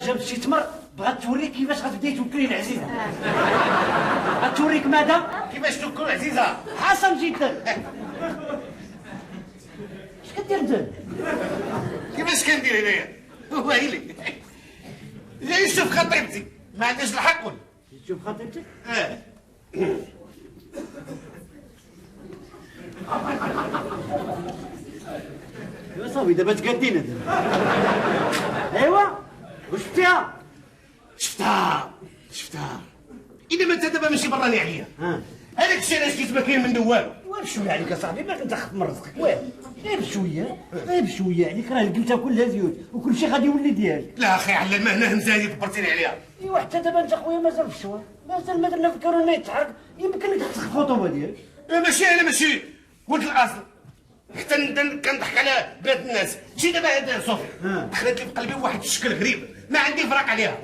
جابت شي تمر، بغات توريك كيفاش غتبداي توكلي العزيزة. غتوريك ماذا؟ كيفاش توكلوا العزيزة. حسن جدا. اش كدير انت؟ كيفاش كندير هنايا؟ ويلي جاي نشوف خطيبتي، ما عنديش الحق ولا؟ تشوف خطيبتك؟ اه. ايوا صافي دابا تقادينا دابا. ايوا وشفتيها؟ شفتها شفتها. اذا ما انت دابا ماشي براني عليا. هذاك الشيء علاش كيت ما كاين منه والو. بشوية عليك اصاحبي، ما كنت خف من رزقك والو. غير بشوية غير بشوية عليك، راه القلته كلها زيوت وكل شيء غادي يولي ديالك. لا اخي على المهنة همزه دبرتيني عليها. ايوا حتى دابا انت خويا مازال في الشوار، مازال ما درنا في الكورونا يتحرك، يمكن لك تفسخ الخطوبة ديالك. ماشي انا ماشي ولد الاصل حتى كنضحك على بنات الناس. شي دابا هاد صوفي دخلت لي في قلبي واحد الشكل غريب ما عندي فراق عليها.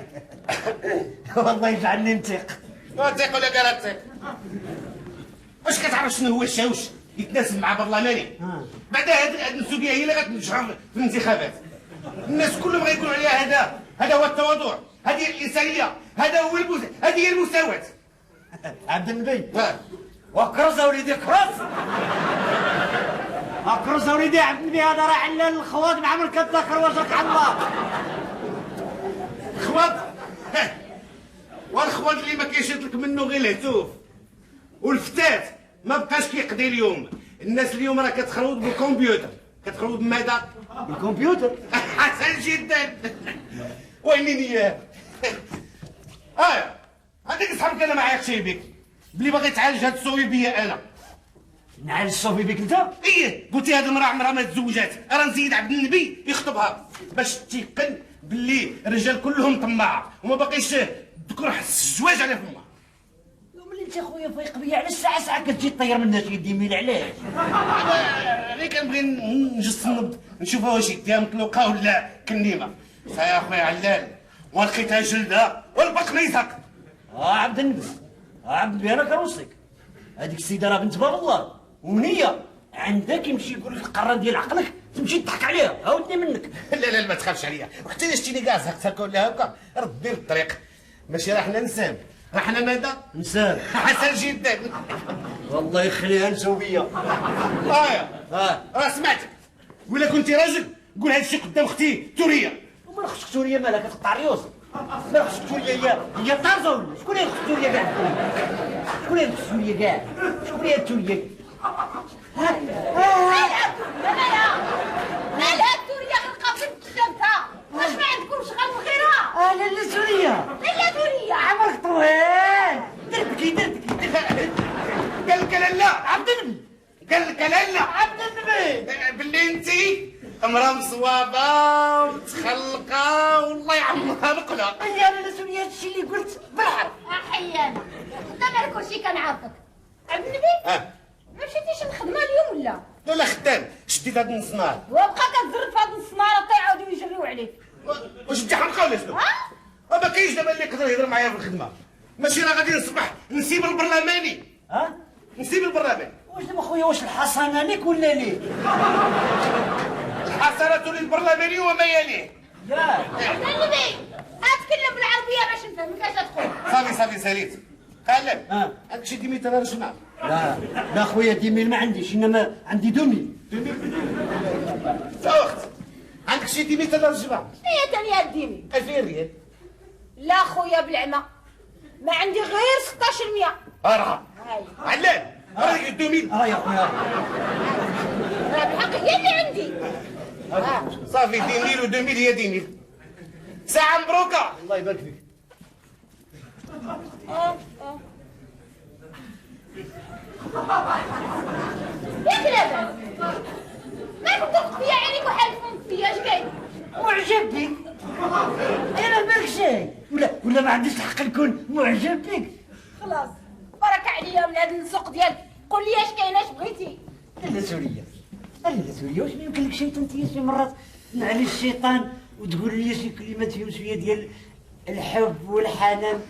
والله يجعلني نثيق. تيق ولا كاع تيق. واش كتعرف شنو هو الشاوش يتناسب مع برلماني؟ بعدا هاد النسوبيه هي اللي غتنجحوا في الانتخابات. الناس كلهم غيقولوا عليها هذا هذا هو التواضع، هذه هي الانسانية، هذا هو هذه هي المساواة. عبد النبي وكرز وليدي كرز. اكرز وليدي عبد النبي، هذا راه علال الخواض مع من كتذاكر وجهك على الله. الخواض والخواض اللي ما كيشد لك منه غير الهتوف والفتات ما بقاش كيقضي اليوم. الناس اليوم راه كتخروض بالكمبيوتر. كتخروض بماذا؟ بالكمبيوتر. حسن جدا. ويني اياه. هذاك صاحبك انا ما عايقش بك بلي باغي تعالج هاد الصوفي بيا انا. نعالج الصوفي بك انت؟ ايه قلتي هاد المراة عمرها ما تزوجات، راه نزيد عبد النبي يخطبها باش تيقن باللي الرجال كلهم طماعه وما باقيش تذكر حس الزواج على فمها. ملي انت خويا فايق بيا على الساعة ساعة كتجي طير منها شي dix mille علاش؟ غير كنبغي نجس النبض نشوفها واش يديها مطلوقه ولا كنيمه. يا خويا علال ولقيتها جلده والبق ما يزهق. عبد النبي عبد النبي انا كنوصيك، هذيك السيدة راه بنت باب الله ونيه، عندك يمشي يقول لك القران ديال عقلك تمشي تضحك عليها، هاودني منك. لا لا ما تخافش عليا، وحتى الا شتيني كاع زهقت هكا ولا هكا ردي للطريق. ماشي راه حنا نساب، راه حنا ماذا؟ نساب. حسن جدا. والله يخليها نسوبيه. راه سمعتك، ولا كنتي راجل قول هادشي قدام اختي توريه. وما خصك توريه مالها كتقطع ريوس؟ ما خصك توريه هي طارزه ولا شكون اللي خصك توريه كاع؟ شكون اللي خصك توريه كاع؟ شكون هي التورية؟ مالها التورية غنلقاو في قدامتها؟ واش ما عندكمش غير غيرها؟ لا توريه، لا توريه عمرك طويل. درتكي درتكي. قال لك لا عبد النبي، قال لك لا عبد النبي باللي انت امراة مصوابه ومتخلقه والله يعمرها نقله. يا لاله سوريا هادشي اللي قلت بالحرف. احيانا حتى انا كلشي كنعرفك. عبد النبي ما مشيتيش للخدمة اليوم ولا؟ لا لا خدام، شديت هاد النص نهار. وبقى كتزرد في هاد النص نهار حتى يعاودوا يجريو عليك. واش انت حمقى ولا شنو؟ ما كاينش دابا اللي يقدر يهضر معايا في الخدمة. ماشي راه غادي نصبح نسيب البرلماني. ها؟ نسيب البرلماني. واش دابا خويا واش الحصانة ليك ولا ليه؟ الحصانة للبرلماني وما يليه. يا عبد النبي اتكلم بالعربية باش نفهمك اش تقول. صافي صافي ساليت. قلب عندك شي dix mille راه رجعنا. لا لا خويا dix mille ما عنديش، انما عندي deux mille. deux mille اخت عندك شي dix mille راه رجعنا. شنو هي ثاني هاد dix mille؟ 2000 ريال. لا خويا بالعمى ما عندي غير 1600. راه علال راه ديك deux mille. يا خويا راه بالحق هي اللي عندي. صافي dix mille و deux mille هي dix mille. ساعة مبروكة. الله يبارك فيك. ياك لاباس؟ مالك تطرق فيا عينيك وحالف فمك فيا؟ اش كاين؟ معجب بك انا بالك شي ولا ما عنديش الحق نكون معجب بك؟ خلاص بركة عليا من هذا السوق ديالك. قول لي اش كاين، اش بغيتي؟ لا سوريا لا سوريا، واش ما يمكن لك شي انت شي مرات نعلي الشيطان وتقول لي شي كلمات فيهم شوية ديال الحب والحنان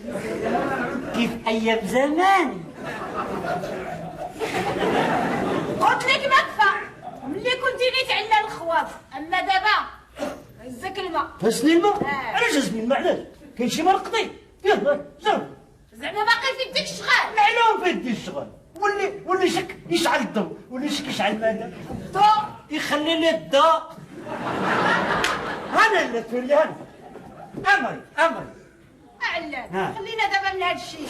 كيف ايام زمان؟ قلت لك ما كفى ملي كنتي نيت على الخواف، اما دابا هزك الماء. هزني الماء؟ علاش هزني الماء علاش؟ كاين شي مرقدي؟ يلا زرب. زعما باقي في يديك الشغال؟ معلوم في يدي الشغال. واللي شك يشعل الضوء، واللي شك يشعل ماذا؟ الضوء يخلي لي الضوء. انا اللي تولي انا. امري امري. اعلان خلينا دابا من هذا الشيء.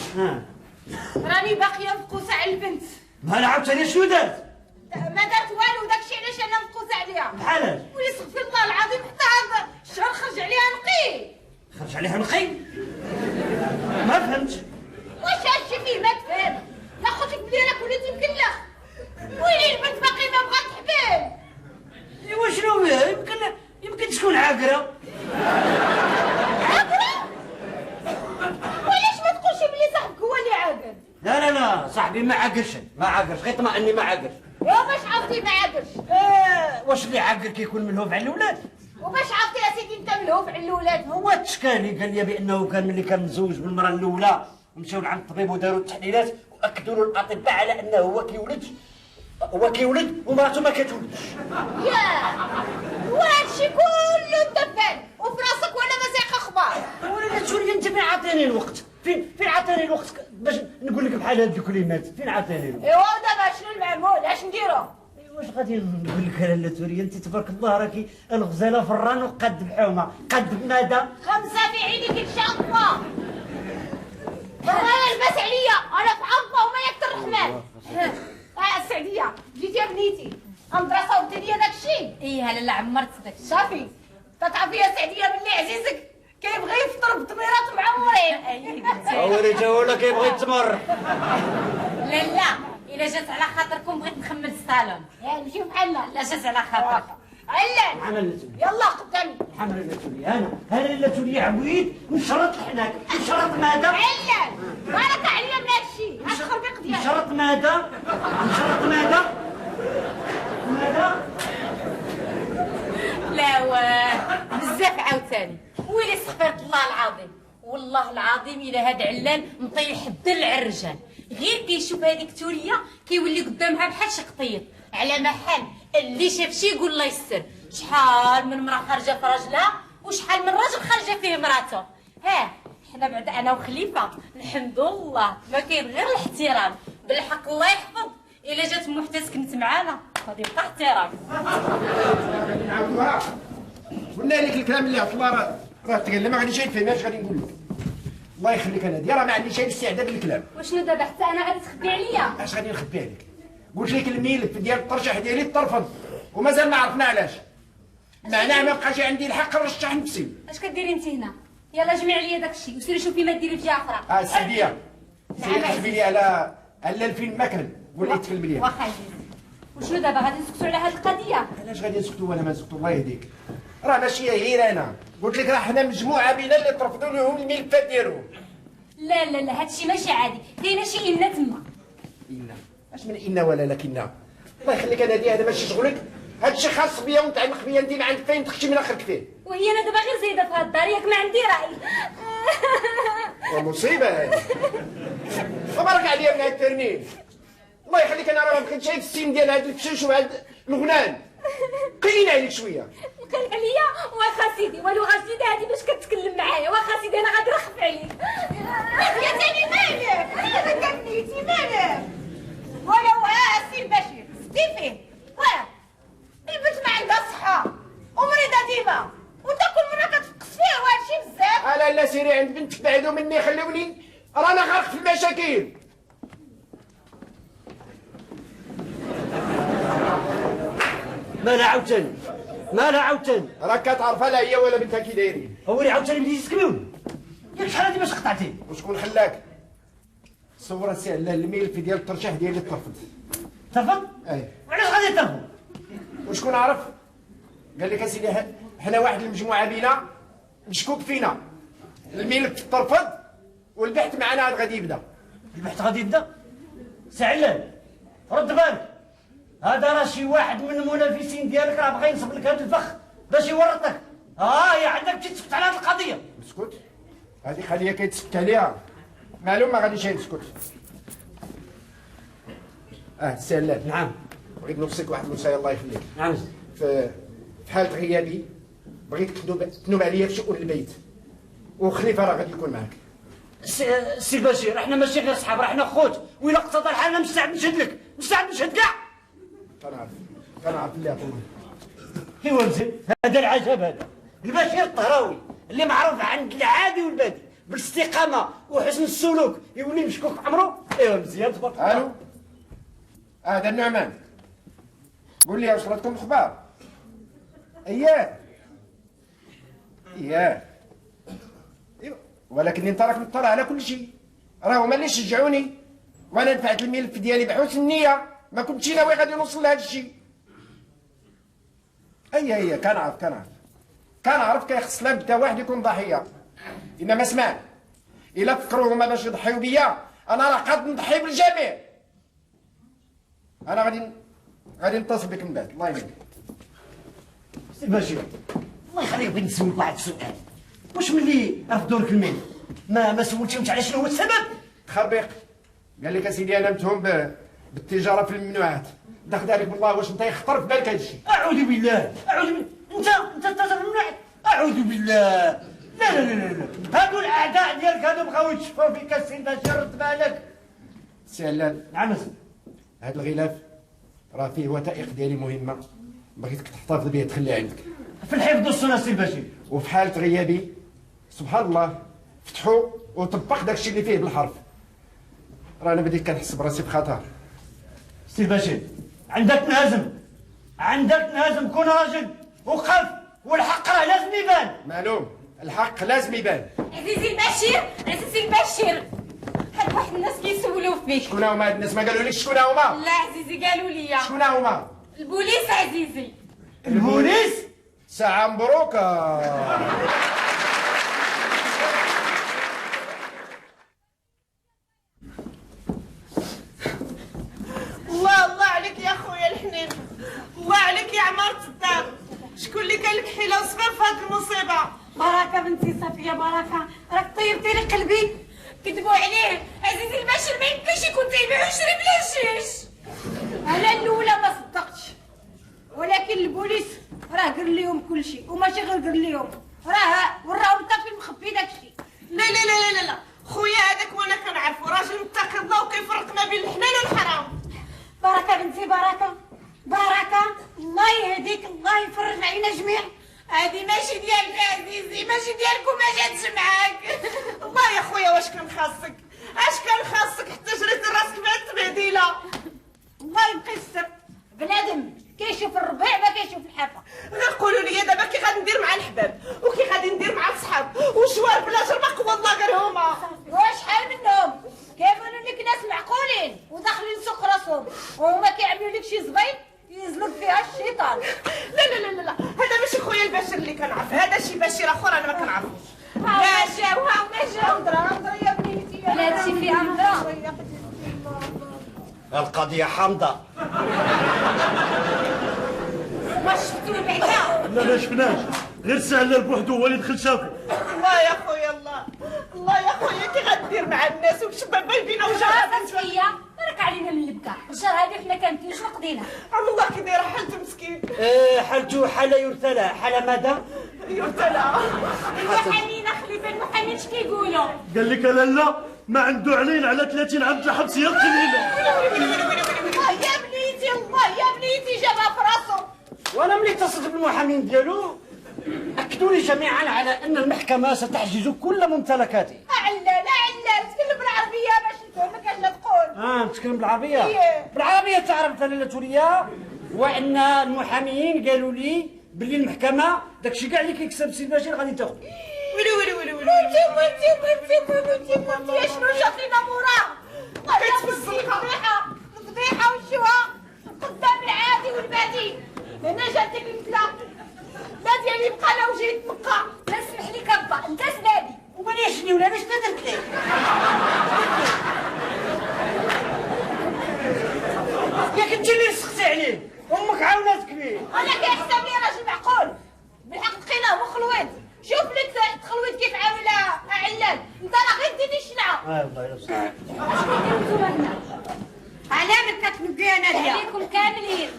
راني باقية مفقوسه على البنت. ما انا عاوتاني شنو دارت؟ ما دارت والو، داكشي علاش انا مفقوسه عليها. بحالاش؟ ولي استغفر الله العظيم حتى هذا الشهر خرج عليها نقي. خرج عليها نقي؟ ما فهمتش. واش هادشي فيه ما تفهم؟ لا قلت لك بلي راك وليتي مكلخ. ويلي البنت باقي ما بغات تحبل. ايوا شنو فيها؟ يمكن تكون عاقرة. عاقرة؟ وعلاش ما تقولش بلي صاحبك هو اللي عاقر؟ لا لا لا صاحبي ما عاقرش، ما عاقرش، غير طمأني ما عاقرش. وباش عرفتي ما عاقرش؟ واش اللي عاقر كيكون ملهوف على الاولاد؟ وباش عرفتي يا سيدي انت ملهوف على الاولاد؟ هو التشكالي قال لي بانه كان ملي كان متزوج بالمراة الاولى مشاو لعند الطبيب وداروا التحليلات واكدوا له الاطباء على انه هو كيولدش، هو كيولد ومراته ما كتولدش. ياه وهادشي كله انت فاهم وفي راسك وانا ما سايقه اخبار. ولا تقول لي انت فين عاطيني الوقت؟ فين عاطيني الوقت باش نقول لك بحال هاد الكلمات؟ فين عاطيني الوقت؟ ايوا دابا شنو المعمول؟ اش نديرو؟ واش غادي نقول لك لاله توريه؟ انت تبارك الله راكي الغزالة فران وقد بحومه، قد بماذا؟ خمسة في عينيك ان شاء الله. انا لباس عليا، انا في عرفه وما يكثر الرحمن. السعديه جيتي يا بنيتي المدرسة وبدي لي داكشي. ايه لاله عمرت داكشي. صافي تتعرفي يا سعديه بلي عزيزك كيبغي يفطر بتميرات معمرين. اولي تا ولا كيبغي التمر. لا لا الا جات على خاطركم بغيت نخمل الصالون. يا نمشيو بحالنا. لا جات على خاطرك. علان يلا قدامي. الحمد لله تولي انا انا لاله تولي عويد نشرط الحناك، نشرط ماذا؟ علان بارك عليا من هادشي، هاد الخربيق ديالك. نشرط ماذا؟ نشرط ماذا؟ ماذا؟ لا واه بزاف عاوتاني. ويلي استغفرت الله العظيم، والله العظيم الا هاد علان مطيح الدل على الرجال. غير كيشوف هذيك توريه كيولي قدامها بحال شي قطيط على محل اللي شاف شي يقول الله يستر. شحال من مرا خارجه في راجلها وشحال من راجل خارجه فيه مراته. ها حنا بعد انا وخليفة الحمد لله ما كاين غير الاحترام. بالحق الله يحفظ الا جات مو حتى سكنت معانا غادي يبقى احترام. نعاودوها قلنا لك الكلام اللي عطلا راه تكلم ما غاديش يتفهم. اش غادي نقول لك؟ الله يخليك انا راه ما عنديش استعداد للكلام. وشنو دابا حتى انا غادي تخبي عليا؟ اش غادي نخبي عليك؟ قلت لك الملف ديال الترشيح ديالي ترفض ومازال ما عرفنا علاش. معناه ما بقاش عندي الحق نرشح نفسي. اش كديري انت هنا؟ يلا جمعي عليا داكشي وسيري شوفي ما ديري في جهة اخرى. السعديه سيري حسبي لي على الفيلم ما كان ولا يتكلم ليا. واخا عزيز. وشنو دابا غادي نسكتوا على هاد القضية؟ علاش غادي نسكتوا ولا ما نسكتوا؟ الله يهديك راه ماشي غير انا قلت لك راه حنا مجموعة بينا اللي ترفضوا لهم الملفات ديالهم. لا لا لا هادشي ماشي عادي، كاينه شي إنة تما. إنة؟ اش من إنة ولا لكن؟ الله يخليك انا دي هذا ماشي شغلك، هادشي خاص بيا ومتعلق بيا، انت ما عندك فين تخشي من اخرك فيه. وهي انا دابا غير زايدة في هاد الدار ياك ما عندي راي. ومصيبه هادي. وبارك عليا من هاد الترنيم. الله يخليك انا راه ما بقيتش شايف السين ديال هاد الفشوش وهاد الغنان. قليل عليك شوية. قليل عليا؟ واخا سيدي ولغة جديدة هادي باش كتكلم معايا. واخا سيدي انا غادي نرخف عليك. يا تاني مالك؟ يا بنيتي مالك؟ ولو السي البشير ستي فيه واه البنت ما عندها صحة ومريضه ديما وانت كل مرة كتفقس فيها وهادشي بزاف. لا لا سيري عند بنتك بعدو مني خلوني رانا غرق في المشاكل. مالها عاوتاني؟ مالها عاوتاني؟ راك كتعرفها لا هي ولا بنتها كي دايرين. هو اللي عاوتاني بديتي تكمل ياك شحال هادي باش قطعتي؟ وشكون خلاك؟ صور السي على الملف ديال الترشيح ديالي ترفض. ترفض؟ اي. وعلاش غادي ترفض؟ وشكون عرف؟ قال لك اسيدي حنا واحد المجموعة بينا مشكوك فينا. الملف ترفض والبحث معنا عاد غادي يبدا. البحث غادي يبدا؟ سي علال رد بالك، هذا راه شي واحد من المنافسين ديالك راه بغى ينصب لك هذا الفخ باش يورطك. يا عندك تمشي تسكت على هذه القضية. اسكت، هذه قضية كيتسكت عليها معلوم ما غاديش يسكت. السي علال. نعم. بغيت نوصيك واحد الوصايه الله يخليك. نعم. في حاله غيابي بغيتك تنوب عليا في شؤون البيت، وخليفة راه غادي يكون معاك. سي البشير احنا ماشي غير صحاب، راه حنا خوت، وإلا اقتضى الحال انا مستعد نشهد لك، مستعد نشهد كاع. كنعرف اللي عطوه. ايوا مزيان، هذا العجب هذا. البشير الطهراوي اللي معروف عند العادي والبادي بالاستقامة وحسن السلوك يولي مشكوك في عمره. ايوا مزيان تبارك الله. الو هذا النعمان، قول لي وصلتكم الخبار؟ اياه اياه، ولكن انت راك مطلع على كل شيء، راه هما اللي شجعوني وانا دفعت الملف ديالي بحسن النية، ما كنتش ناوي غادي نوصل لهذا الشيء. اي اي كنعرف كنعرف كنعرف كيخص لابد واحد يكون ضحية، انما اسمع، الا فكروا هما باش يضحيو بيا انا راه قاد نضحي بالجميع. انا غادي نتصل بك من بعد. الله يهديك. سي بشير الله يخليك، بغيت نسولك واحد السؤال، واش ملي رفضوا لك الملف ما سولتيهمش على شنو هو السبب؟ تخربيق. قال لك اسيدي انا متهم بالتجارة في الممنوعات. دخل عليك بالله، واش انت يخطر في بالك هذا الشيء؟ اعوذ بالله اعوذ بالله، انت تتاجر في الممنوعات؟ اعوذ بالله. لا لا لا لا، هادو الاعداء ديالك هادو بغاو يتشفوا فيك السي بشير، رد بالك. سي علال. نعم. هاد الغلاف راه فيه وثائق ديالي مهمة، بغيتك تحتفظ بيه تخليه عندك في الحفظ والصونه سي بشير. وفي حاله غيابي سبحان الله فتحوا وطبق داكشي اللي فيه بالحرف. راه انا بديت كنحس براسي بخطر. سي بشير عندك تنهزم، عندك تنهزم، كون راجل وقف، والحق راه لازم يبان. معلوم الحق لازم يبان. عزيزي البشير، عزيزي البشير، هاد واحد الناس كيسولوا فيك. شكون هما هاد الناس؟ ما قالوا لك شكون هما؟ لا عزيزي قالوا لي. شكون هما؟ البوليس عزيزي. البوليس؟ ساعة مبروكة. الله الله عليك يا خويا الحنين، الله عليك يا عمارة الدار، شكون اللي قال لك حيلة وصغير في هاد المصيبة؟ بركة بنتي صافية بركة، راك طيبتي لي قلبي. كذبوا عليه عزيزي البشير، ما يمكنش يكون تيبيع ويشري بلا شيش. انا الاولى ما صدقتش، ولكن البوليس راه قال لهم كل شيء، وماشي غير قال لهم، راه وراهم حتى فين مخبي داكشي. لا لا لا لا لا خويا هذاك وانا كنعرفو راجل متقي الله وكيفرق ما بين الحلال والحرام. بركة بنتي بركة بركة، الله يهديك، الله يفرج علينا جميع. هادي ماشي ديالك عزيزي، ماشي ديالك وما جاتش معاك. الله يا خويا واش كان خاصك، اش كان خاصك حتى جريتي راسك بهاد التبهديله. الله يبقي الستر، بنادم كيشوف الربيع ما كيشوف الحافة. غير قولوا لي دابا كي غادي ندير مع الحباب وكي غادي ندير مع الصحاب وشوار بلا جربق، والله غير هما. وشحال منهم كيبانوا لك ناس معقولين وداخلين سوق راسهم، وهما كيعملوا لك شي زبيب يزلق فيها الشيطان. لا لا لا لا، هذا ماشي خويا البشير اللي كنعرف، هذا شي بشير اخر انا ما كنعرفوش. ها جاو ها جاو. انظر يا بنيتي، لا هادشي فيه انظر. القضية حامضه. واش شفتوه بعدا؟ لا ما شفناش، غير سهل بوحدو هو اللي دخل شافو. الله يا خويا الله، الله يا خويا كي غدير مع الناس والشباب بينا وجهها. صافية بارك علينا من البكا، الشهر هذه حنا كنمشيو شنو قضينا؟ عم الله كي دايرة حالته مسكين. حالته حاله يرثى لها، حاله ماذا؟ يرثى لها. المحامين خليفة المحامين اش كيقولوا؟ قال لك لالا ما عنده علينا على 30 عام الحبس يا قليله. الله يا بنيتي، الله يا بنيتي جابها في راسو. وانا ملي اتصلت بالمحامين ديالو اكدوا لي جميعا على ان المحكمة ستحجز كل ممتلكاتي. علال علال، تكلم بالعربية باش نفهمك اش تقول. نتكلم بالعربية؟ إيه. بالعربية تعرف لاله توريه، وان المحاميين قالوا لي باللي المحكمة داكشي كاع اللي كيكسب سي البشير غادي تاخذ. ويلي ويلي ويلي ويلي ويلي ويلي ويلي ويلي، شنو جات لينا موراه؟ الفضيحة الفضيحة والشوهه قدام العادي والبادي. هنا جاتك المثله لا ديالي بقى لا وجهي تبقى. لا سمح لي كبا انت سبابي. ومانيش شني ولا انا شنو درت لك؟ ياك انت اللي سقتي عليه، امك عاوناتك بيه. انا كيحسب لي راجل معقول، بالحق لقيناه هو خلويط. شوف لك تخلويط كيف عامل علال، انت راه غير ديتي الشنعه. والله يا بصح. اش كديروا نتوما هنا؟ على من كتنقي يا ناديه؟ عليكم كاملين.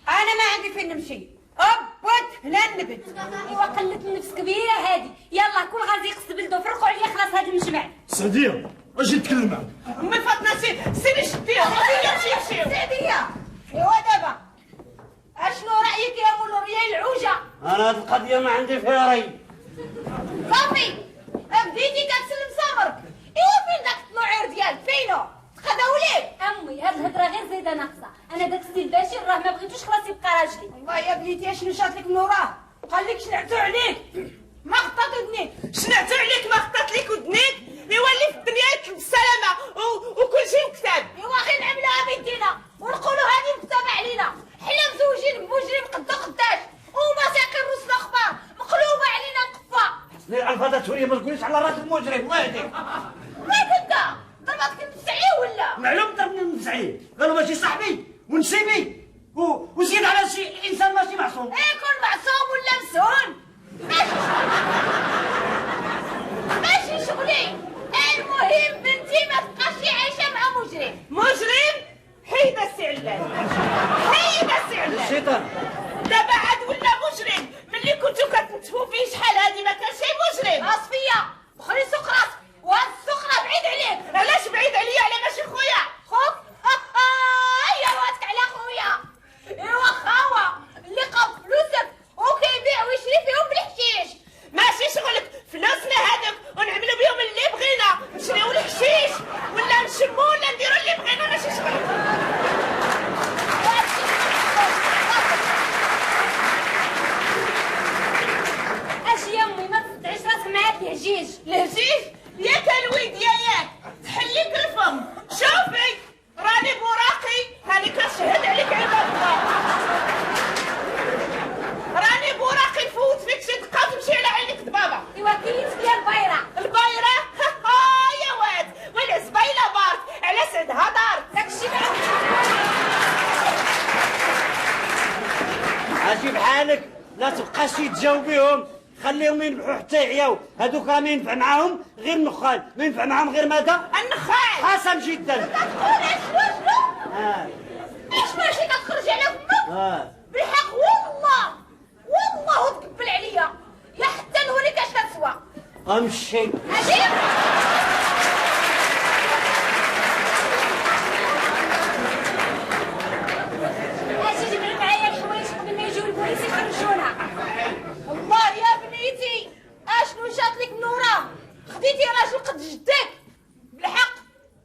انا ما عندي فين نمشي. ابا وتهلا النبت. ايوا قلة النفس كبيرة هادي. يلا كل غازي يقصد بلدو، فرقوا عليا خلاص هاد المجمع. سعديه اجي نتكلم معاك. امي فاطمة سيري شديها، سيري مشي. سعديه ايوا دابا اشنو رايك يا مول الريال العوجه؟ انا هاد القضية ما عندي فيها راي. صافي بديتي كتسلم صبرك. ايوا فين داك الطلوعير ديالك؟ فينو؟ تقداو ليك؟ امي هاد الهضرة غير زايدة ناقصه، انا داك السي البشير راه ما بغيتوش خلاص يبقى راجلي. والله يا بنيتي اشنو شاط لك من وراه؟ قال لك شنعتو عليك ما غطات ودنيك. شنعتو عليك ما غطات ليك ودنيك؟ ايوا اللي في الدنيا يطلب السلامة وكل شيء مكتاب. ايوا غير نعملوها بيدينا ونقولوا هذه مكتابه علينا، حنا مزوجين بمجرم قدو قداش وما ساقين روسنا خبار، مقلوبة علينا القفه. حسني الالفاظ توريه، ما تقوليش على راجل مجرم الله يهديك. مالك انت؟ ضربتك المسعيه ولا؟ معلوم ضربني المسعيه، قالوا ماشي صاحبي ونسيبي وزيد على شي انسان ماشي معصوم. ايه كون معصوم ولا مسهون ماشي شغلي. المهم بنتي ما تبقاش عايشه مع مجرم. مجرم؟ حيد السي علال، حيد السي علال. الشيطان دابا عاد ولا مجرم. ملي كنتو كتنتفوا فيه شحال هادي ما كانش مجرم. اصفيه دخلي سوق راسك، وهاد السوق راه بعيد عليك. علاش بعيد عليا؟ على ماشي خويا. خوك؟ يا واتك على خويا. ايوا خاوه اللي قاب فلوسك وكيبيع ويشري فيهم بالحشيش. ماشي شغلك، فلوسنا هذوك ونعملوا بهم اللي بغينا، نشريو الحشيش ولا نشمو ولا نديرو اللي بغينا، ماشي شغلك. اش يا امي ما تصدعيش راسك مع هاد الهجيج. الهجيج؟ ياك الويد يا ياك تحليك الفم. شوفي راني بوراقي، هاني كنشهد عليك عباد الله، راني بوراقي نفوت فيك شي دقه وتمشي على عينك دبابة. ايوا كاين فيها البايره. البايره؟ يا واد والعزبيله بارت على سعدها دارت. داكشي عجيب حالك، لا تبقاش تجاوبيهم، خليهم ينبحوا حتى يعياو. هذوك ما ينفع معاهم غير النخال، ما ينفع معاهم غير ماذا؟ النخال. حسن جدا. كتقول اشنو شنو؟ اشنو شي كتخرج على فمك؟ بالحق والله والله وتقبل عليا يا حتى نوريك اش كتسوى. امشي عجيب. اجي جمعي معايا الحوايج قبل ما يجيو البوليس يخرجونا. الله يا بنيتي اشنو شاط لك من وراه؟ خديتي راجل قد جدك. بالحق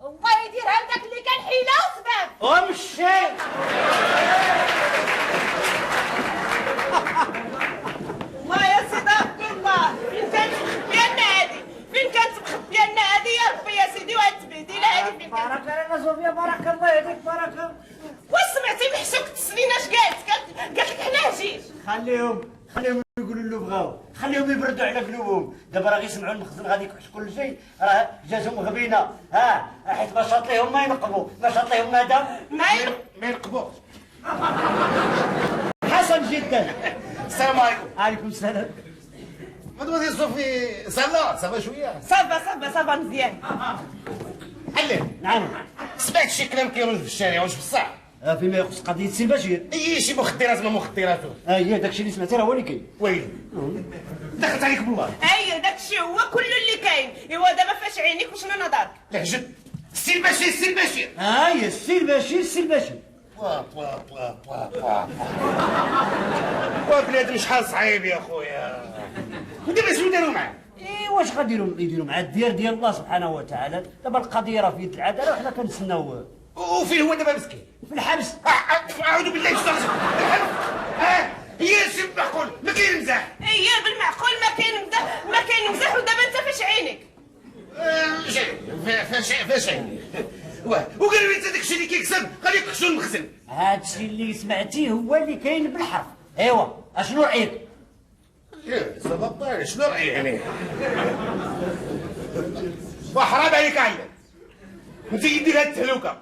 الله يديرها لداك اللي كان حيله وسباب. امشي. الله يا سيدي ربي الله، فين كانت مخبيه لنا هادي؟ فين كانت مخبيه لنا هادي يا ربي يا سيدي؟ وهاد التبهديله هادي فين كانت؟ بارك الله صوفيا، بارك الله يهديك بركة. واش سمعتي محشوك السنين اش قالت؟ قالت لك حنا هجيج. خليهم يقولوا اللي بغاو، خليهم يبردوا على قلوبهم. دابا راه غير يسمعوا المخزن غادي يكحش كل شيء، راه جاتهم غبينه. ها حيت ما شاط ليهم ما ينقبوا، ما شاط ليهم ماذا؟ ما ينقبوا. حسن جدا. السلام عليكم. عليكم السلام. mademoiselle صوفي ça va ça va شوية؟ ça va ça va ça va مزيان. علال. نعم. سمعت شي كلام كيروج في الشارع واش بصح؟ فيما يخص قضية سي البشير. اي شي مخدرات ما مخدرات. اي داكشي اللي سمعتي راه هو اللي كاين. ويلي دخلت عليك بالله. اي داكشي هو كله اللي كاين. ايوا دابا فاش عينيك وشنو نظرك؟ العجب. السي البشير السي البشير. اي السي البشير السي البشير. وا وا وا وا وا وا بنادم شحال صعيب يا خويا. ودابا شنو داروا معاه؟ اي واش غاديروا يديروا مع الدير ديال الله سبحانه وتعالى. دابا القضية راه في يد العدالة وحنا كنتسناو. وفين هو دابا مسكين؟ في الحبس. اعوذ بالله من الشيطان. الحبس؟ هي شي بالمعقول ما كاين مزاح. ايه بالمعقول ما كاين مزاح، ما كاين مزاح. ودابا انت فاش عينك؟ فاش عيني؟ وقالوا لي انت داكشي اللي كيكسب غادي يكحشوا المخزن. هادشي اللي سمعتيه هو اللي كاين بالحرف. ايوا اشنو رايك؟ ça va pas شنو رايي يعني؟ وحرام عليك علال، انت يدير هاد التهلوكه.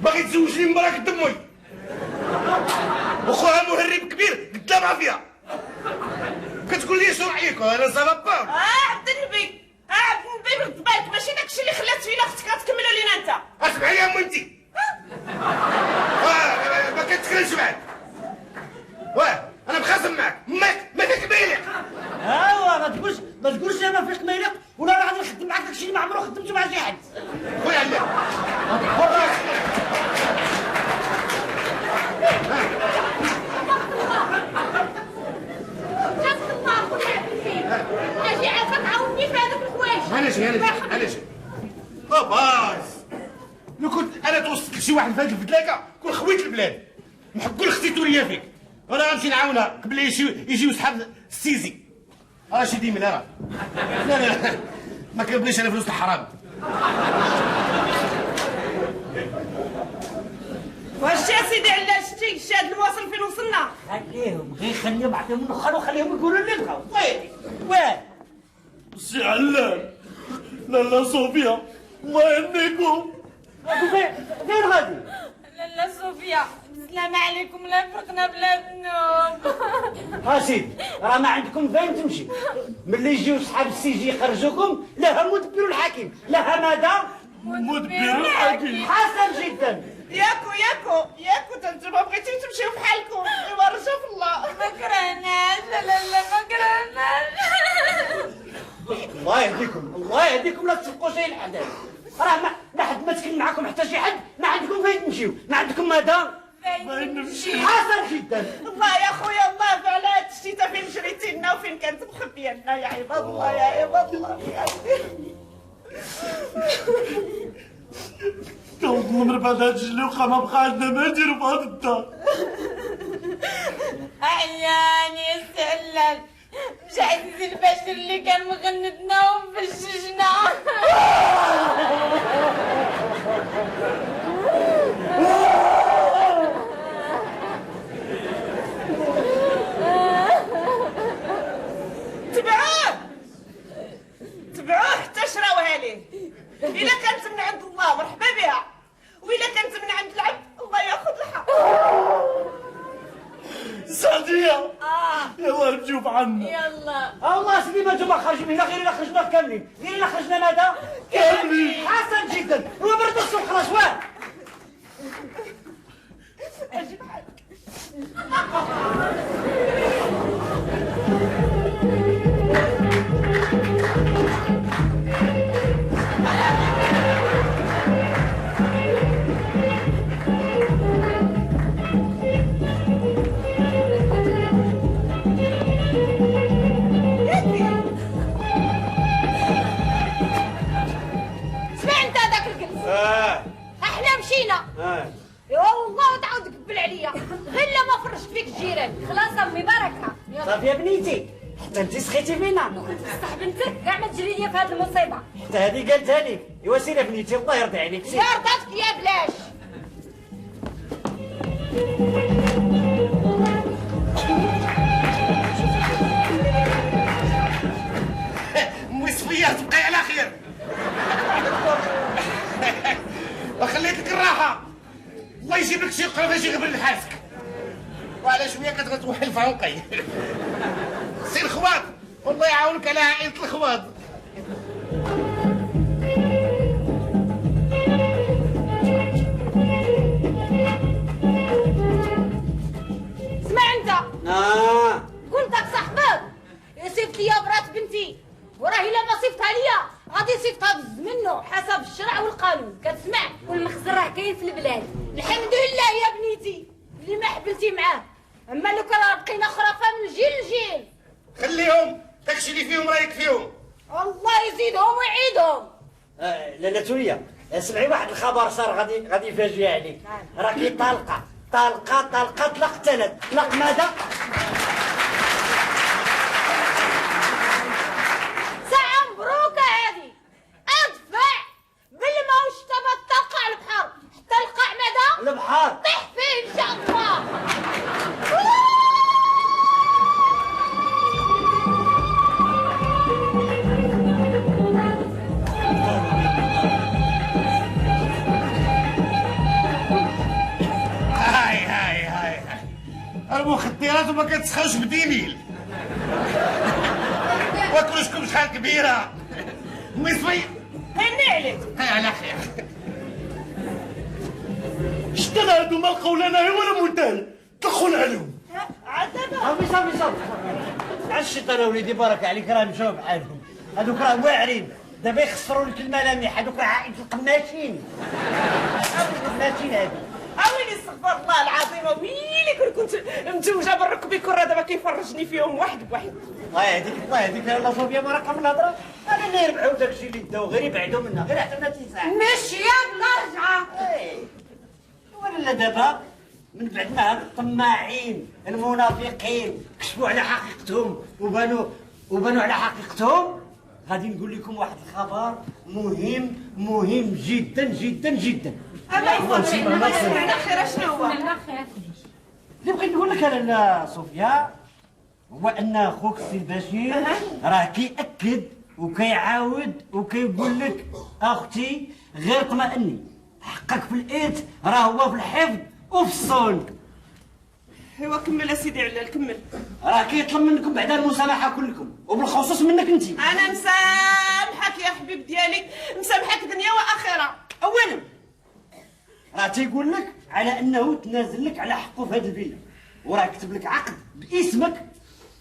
باغي تزوجني من مراك دمي وخوها مهرب كبير قدام عافية، كتقول لي شنو رايك؟ انا ça va pas. عبد النبي، عبد النبي رد بالك، ماشي داكشي اللي خلات فينا اختك غتكملوا لينا انت. اسمع لي امي انت. ما كتكلمش معاك. واه ال dossier ما فيق ما يليق، ولا انا غادي نخدم معاك داكشي اللي ما عمرو خدمته مع شي حد. خويا علال جاتك الله خويا عبد الحليم، اجي عافاك عاوني في هذوك الحوايج. انا جاي انا جاي انا جاي. باز لو كنت انا توصلت لشي واحد في هذه الفدلاكه كون خويت البلاد. نحب كل اختي توريه فيك. انا غنمشي نعاونها قبل يجيو صحاب ال saisie. راه شي ديمن راه. لا لا ما كنبغيش انا فلوس الحرام. واش يا سيدي علاش شتي شي هاد الواصل فين وصلنا؟ خليهم غير خليهم، عطيهم النخال وخليهم يقولوا اللي بغاو. ويلي واه سي علال، لالا صوفيا الله يهنيكم. فين غادي؟ لالا صوفيا السلام عليكم، لا فرقنا بلا ذنوب. ها سيدي راه ما عندكم فين تمشي، ملي يجيو صحاب ال CGI يخرجوكم لا مدبر الحاكم لا ماذا؟ مدبر الحاكم. حسن جدا. ياكو ياكو ياكو انتم بغيتو تمشيو بحالكم، ايوا رجا في الله. ما كرهناش لا لا ما كرهناش. الله يهديكم الله يهديكم، لا تسبقوا شي الاحداث. راه ما حد ما تكلم معكم حتى شي حد، ما عندكم فين تمشيو، ما عندكم ماذا؟ فين نمشي؟ حسن جدا. الله يا خويا الله فعلا هاد الشتيته فين شريتي لنا وفين كانت مخبيه لنا يا عباد الله يا عباد الله. كنظلم من بعد هاد الجلوقه ما بقى عندنا ما نديرو في هاد الدار. عياني يا سي علال، مشى عزيزي البشر اللي كان مغندنا ومفششنا. تبعوه تبعوه حتى شراوها ليه. إلا كانت من عند الله مرحبا بها، وإلا كانت من عند العبد الله ياخذ الحق. سعدية يلا نمشيو بعنا. يلا الله سيدي ما انتم خارجين من هنا غير الا خرجنا كاملين، غير الا خرجنا ماذا؟ كاملين. حسن جدا. وبرد السوق خلاص واه. اجي بحالك. اسمع انت هذاك الجلس. احنا مشينا. ايوا والله تعاود تقبل عليا غير لا ما فرجت فيك الجيران. خلاص امي بركة. صافي يا بنيتي حتى انت سخيتي فينا. كنت بصح بنتك كاع ما تجري ليا في هذه المصيبة. حتى هذه قالتها لك. ايوا سير يا بنيتي الله يرضي عليك. يا رضاتك يا بلاش. امي صفيه تبقي على خير. وخليت لك الراحة. الله يجيب لك شي قرفه شي غبر لحاسك. وعلى شوية كتغتوحل في عنقي. سير الخواض والله يعاونك على عائلة الخواض. اسمع انت. قلت لك صاحبك صيفط ليا برات بنتي، وراه الا ما صيفطها ليا غادي يصيفطها بز منه حسب الشرع والقانون. كتسمع؟ والمخزن راه كاين في البلاد. الحمد لله يا بنيتي اللي ما حبلتي معاه، اما لو كان راه بقينا خرافه من جيل لجيل. خليهم داكشي اللي فيهم راه يكفيهم. الله يزيدهم ويعيدهم. لاله توريه اسمعي واحد الخبر صار غادي يفاجئ عليك. راكي طالقه طالقه طالقه طلق ثلاث طلق ماذا؟ ساعة مبروكة هذه. ادفع بالما والشتا تلقى على البحر حتى القاع ماذا؟ البحر طيح فيه ان شاء الله. هاي هاي هاي هاي المخدرات وما كتسخاوش بديميل. وكلشكم شحال كبيرة. امي صفيه هني عليك. هاي على خير. شتا هادو ما لقاو لا ناهي ولا منتهي، طلقونا عليهم. عاد دابا صافي صافي صافي. على الشيطان وليدي بارك عليك راه مشاو بحالهم. هذوك راه واعرين، دابا يخسروا لك الملامح، هذوك راه عائلة القماشين. القماشين هادو. اويلي استغفر الله العظيم، ويلي كون كنت متزوجة بالركبي كون راه دابا كيفرجني فيهم واحد بواحد. الله يهديك الله يهديك لاله صوفيا، ما رقم الهضرة، انا اللي يربحوا داكشي اللي داو غير يبعدوا منا، غير عطينا تسعة. ماشية بلا رجعه. ولا دابا من بعد ما هاد الطماعين المنافقين كشفوا على حقيقتهم وبانوا على حقيقتهم، غادي نقول لكم واحد الخبر مهم مهم جدا جدا جدا. الله يسمعنا خير. شنو هو؟ اللي بغيت نقول لك لاله صوفيا هو ان اخوك السي البشير راه كيأكد وكيعاود وكيقول لك اختي غير اطمئني، حقك في الإرث راه هو في الحفظ وفي الصون. ايوا كمل اسيدي علال كمل. راه كيطلب منكم بعدا المسامحة كلكم، وبالخصوص منك انت. انا مسامحك يا حبيب ديالي، مسامحك دنيا واخره. اولا راه تيقول لك على انه تنازل لك على حقه في هذه الفيلا، وراه كتب لك عقد باسمك،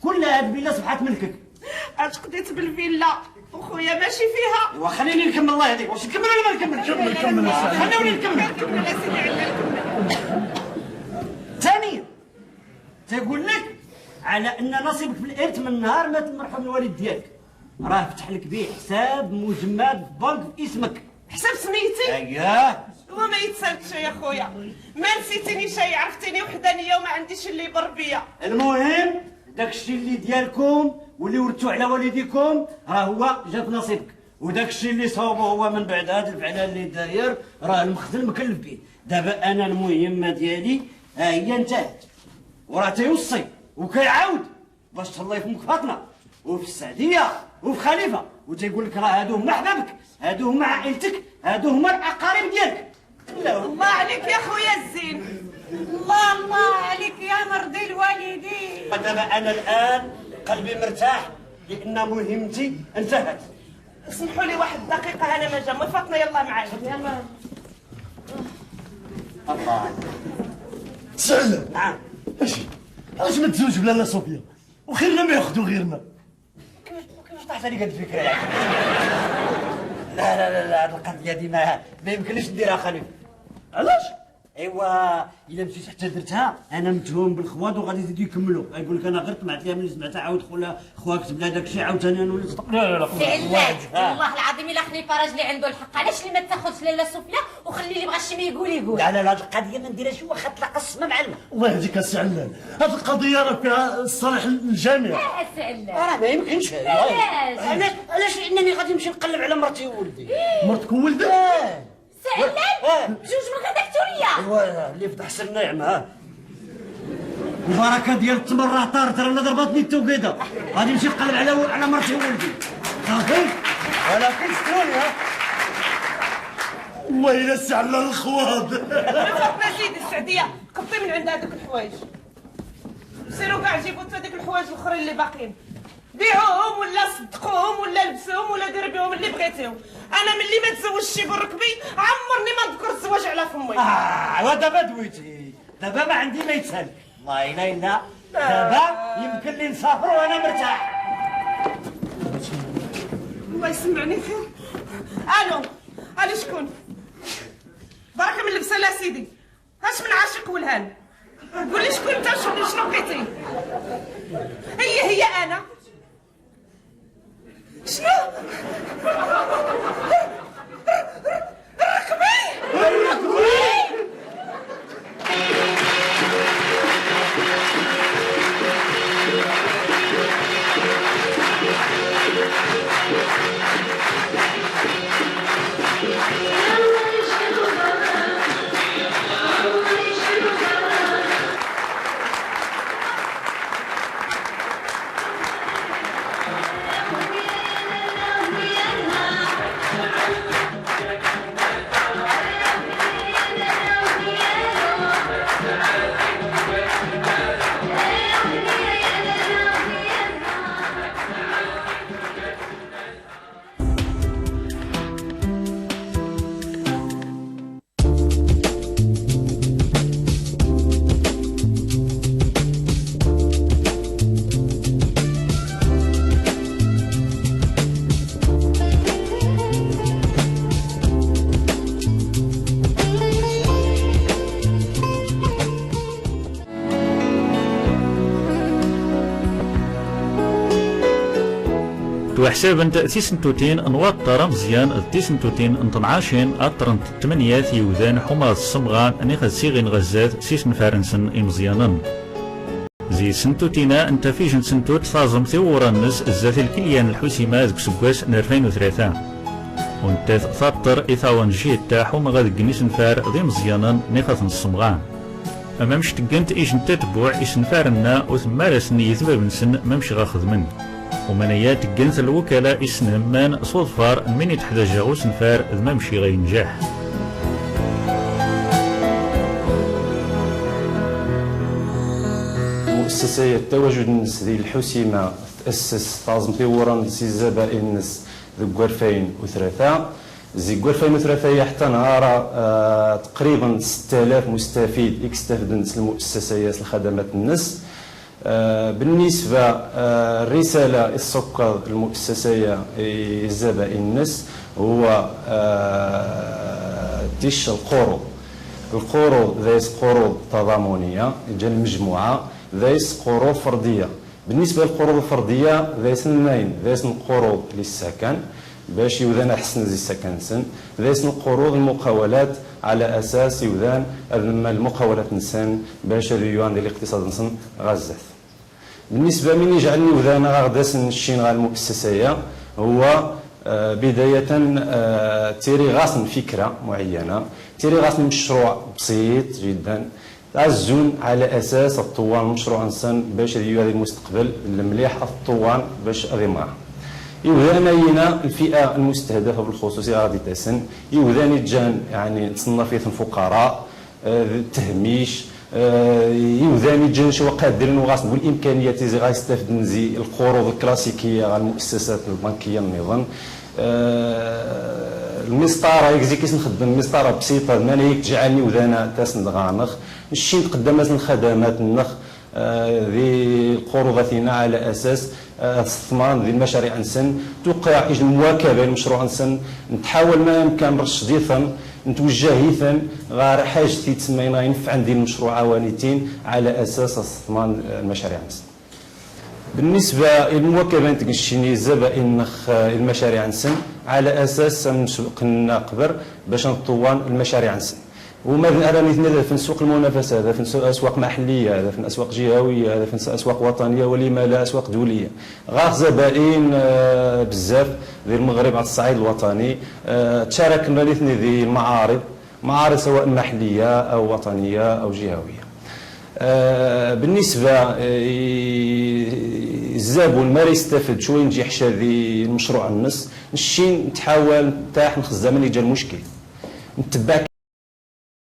كل هذه الفيلا صبحت ملكك. اش قضيت بالفيلا وخويا ماشي فيها. ايوا خليني نكمل الله يهديك، واش نكمل ولا ما نكملش؟ كمل كمل خلوني نكمل. كمل اسيدي علال كمل. ثانيا تيقول لك على ان نصيبك في الارث من نهار مات المرحوم الوالد ديالك راه فتح لك به حساب مجمد في بنك باسمك. حساب سميتي؟ اييه. وما يتسالتش يا خويا، ما نسيتيني شي، عرفتيني وحدانية وما عنديش اللي يبر بيا. المهم داكشي اللي ديالكم واللي ورثتو على والديكم راه هو جا في نصيبك، وداكشي اللي صوبو هو من بعد هاد الفعلة اللي داير راه المخزن مكلف به. دابا انا المهمة ديالي ها هي انتهت، وراه تيوصي وكيعاود باش تهلاي في امك فاطمة وفي السعديه وفي خليفة، وتيقول لك راه هادو هما حبابك، هادو هما عائلتك، هادو هما الاقارب ديالك. الله عليك يا خويا الزين، الله الله عليك يا مرضي الوالدين. دابا انا الان قلبي مرتاح لان مهمتي انتهت. اسمحوا لي واحد الدقيقة، انا ما جا ما فاطمة، يلا معايا يلا. الله سعلة. نعم. اش علاش ما تزوج بلاله صوفيا وخيرنا ما ياخذوا غيرنا؟ كيفاش طاحت عليك هاد الفكرة يعني؟ لا لا لا لا، هاد القضية دي ما يمكنليش نديرها خليفة. علاش؟ ايوا الا مشيت حتى درتها انا متهوم بالخواض وغادي يزيدوا يكملوا، غايقول لك انا غير طمعت ليها ملي سمعتها عاود خويا خوها كتب لها داك الشيء عاوتاني انا وليت. لا لا لا فعلا والله العظيم الا خليفة راجلي عنده الحق. علاش اللي ما تاخذش لاله صوفيا وخلي اللي بغى شي ما يقول يقول. لا لا لا، هاد القضية ما نديرهاش واخا تلاقى السما مع الماء. الله يهديك السي علال، هاد القضية راه فيها الصالح للجميع. اه السي علال راه ما يمكنش. علاش؟ علاش؟ لانني غادي نمشي نقلب على مرتي وولدي. مرتك وولدك؟ سعلان بجوج من غدا توريه. ايوا اللي فتح سر نعمه. ها البركة ديال التمر راه طارت، راه ضربتني التوقيده. غادي نمشي نقلب على مرتي وولدي صافي، ولكن ستروني. ها والله الا سعلان الخواض. فاطمة زيدي السعديه قبطي من عند هذوك الحوايج، سيروا كاع جيبوا حتى ديك الحوايج الاخرين اللي باقيين، بيعوهم ولا صدقوهم ولا لبسوهم ولا ديروا بهم اللي بغيتيهم. انا ملي ما تزوجتش بالركبي عمرني ما نذكر الزواج على فمي. ودابا دويتي، دابا ما عندي ما يتسالك. والله الا الا دابا يمكن لي نسافر وانا مرتاح. الله يسمعني خير. الو الو، شكون؟ بركة من اللبسه لا سيدي، اش من عاشق ولهان؟ قول لي شكون انت، شنو بغيتي؟ هي انا. شنو؟ الركبي؟ الركبي؟ Yeah. توحسابنت تيسنتوتين نوطر مزيان تيسنتوتين نطنعاشين أطرنت 8 يوذان حماض الصمغان نيخ سيغين غزات سيسن فارنسن إمزيانن. زي سنتوتينا انت فيجن سنتوت ثازم ثورانس الزات الكليان الحسيمة ذك سكواس 2003 وانت ثاطر إثاوان جيت تاحو مغاد جنيسن فار ذي مزيانا نيخة الصمغان. أما مش تقنت إيش انت تبوع إيش نفارنا وثمارسني يثبابنسن ممشي غاخذ من ومنايا تقنت الوكالة إيش نهمان صدفار من يتحدى سنفار ذمامشي غينجح. المؤسسة التواجد النس ديال الحسيمة تأسس تازم ثورا سي الزبائن النس ذو 2003 زي 2003 حتى نهار تقريبا 6000 مستفيد يستافدن المؤسسة الخدمات النس. بالنسبة الرسالة السكر المؤسسية الزبائن النس هو تيش القروض. القروض ذايس قروض تضامنية جا المجموعة ذايس قروض فردية. بالنسبة للقروض الفردية ذايس ناين ذايس قروض للسكن باش يوذان أحسن زي السكن سن ذايس قروض المقاولات على أساس يوذان المقاولات نسن باش اليوان ديال الاقتصاد نسن غزات. بالنسبة من يجعلني يوذان غداس نشين غا المؤسسية هو بداية تيري غاصن فكرة معينة تيري غاصن مشروع بسيط جدا تعزون على اساس الطوان مشروع انسان باش يديو هذا المستقبل المليح الطوان باش اغمار. يوذان ينا الفئة المستهدفة بالخصوص غادي تسن يوذان جان يعني تصنفيت الفقراء التهميش يوذان جان شو قادرين وغاص بالامكانيات اللي غايستافد من زي القروض الكلاسيكية على المؤسسات البنكية النظام. المسطره يكزي كيس نخدم مسطرة بسيطة ما هيك تجعلني وذانا تاسن غانخ نشي نقدم الخدمات النخ ذي القروض على اساس استثمار ذي المشاريع نسن توقع اجل المواكبه المشروع نسن نتحاول ما امكن نرشديثا نتوجهيثا غير حاجتي تسمى ينفع عندي المشروع عوانيتين على اساس استثمار المشاريع نسن. بالنسبة للمواكبه نتقشيني الزبائن المشاريع نسن على اساس نسوق قبر باش نطوان المشاريع نسن. وما راني في سوق المنافسة هذا في اسواق محليه هذا في اسواق جهويه هذا في اسواق وطنية ولما لا اسواق دولية. غير زبائن بزاف ديال المغرب على الصعيد الوطني تشاركنا الاثنين ذي المعارض معارض سواء محليه او وطنية او جهويه. بالنسبة الزبون ما يستافد شوية نجي حشا ذي المشروع النص نشي نتحاول نتاح نخزم اللي جا المشكل نتبع